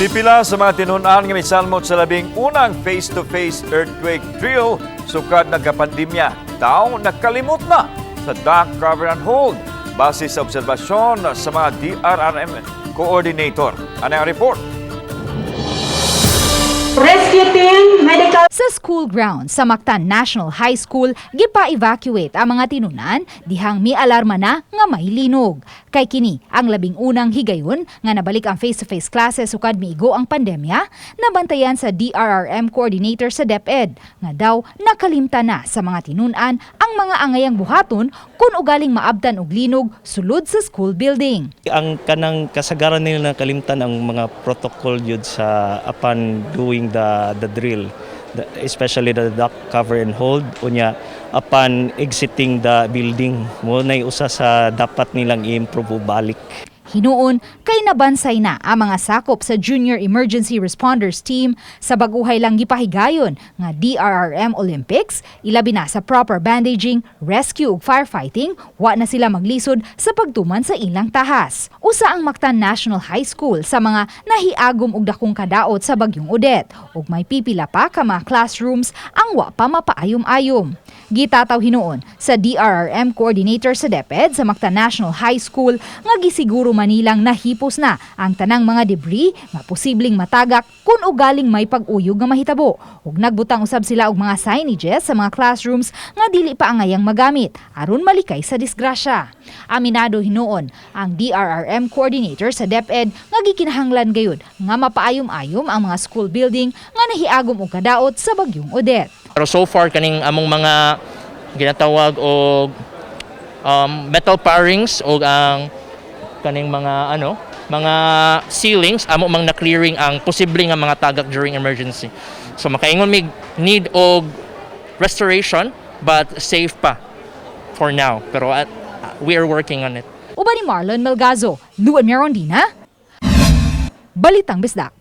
Pipila sa mga tinunan nga misalmot sa 11 face-to-face earthquake drill sukad nagkapandemya, daw nakalimot na sa duck, cover and hold base sa obserbasyon sa mga DRRM coordinator. Ano ang report? Rescue team, medical Sa school ground sa Mactan National High School, gipa-evacuate ang mga tinunan dihang mi-alarma na nga may linog. Kay kini ang 11 higayon nga nabalik ang face-to-face classes sukad miigo ang pandemya, nabantayan sa DRRM coordinator sa DepEd nga daw nakalimtan na sa mga tinunan ang mga angayang buhaton kung ugaling maabtan og linog sulod sa school building. Ang kanang kasagaran nila nakalimtan ang mga protocol yun sa upon doing the drill, especially the duck, cover and hold, unya upon exiting the building mo na usa sa dapat nilang i-improve o balik. Hinuon kay nabansay na ang mga sakop sa Junior Emergency Responders Team sa baguhay lang gipahigayon nga DRRM Olympics, ilabi na sa proper bandaging, rescue ug firefighting, wa na sila maglisod sa pagtuman sa ilang tahas. Usa ang Mactan National High School sa mga nahiagom og dakong kadaot sa bagyong Odette ug may pipila pa ka mga classrooms ang wa pa mapaayom-ayom. Gitataw hinuon sa DRRM coordinator sa DepEd sa Mactan National High School nga gisiguro manilang nahipos na ang tanang mga debris nga posibleng matagak kung ugaling may pag-uyog nga mahitabo. Ug nagbutang usab sila og mga signages sa mga classrooms nga dili pa angayang magamit aron malikay sa disgrasya. Aminado hinuon ang DRRM coordinator sa DepEd nga gikinahanglan gayud nga mapaayom-ayom ang mga school building nga nahiagom og kadaot sa bagyong Odette. Pero so far, kaning among mga ginatawag og metal parings o ang kaning mga ano, mga ceilings, amo mang na clearing ang posible nga mga tagak during emergency. So makaingon mig need og restoration, but safe pa for now. Pero we are working on it. Uban ni Marlon Melgazo, Luan Mirondina, Balitang Bisdak.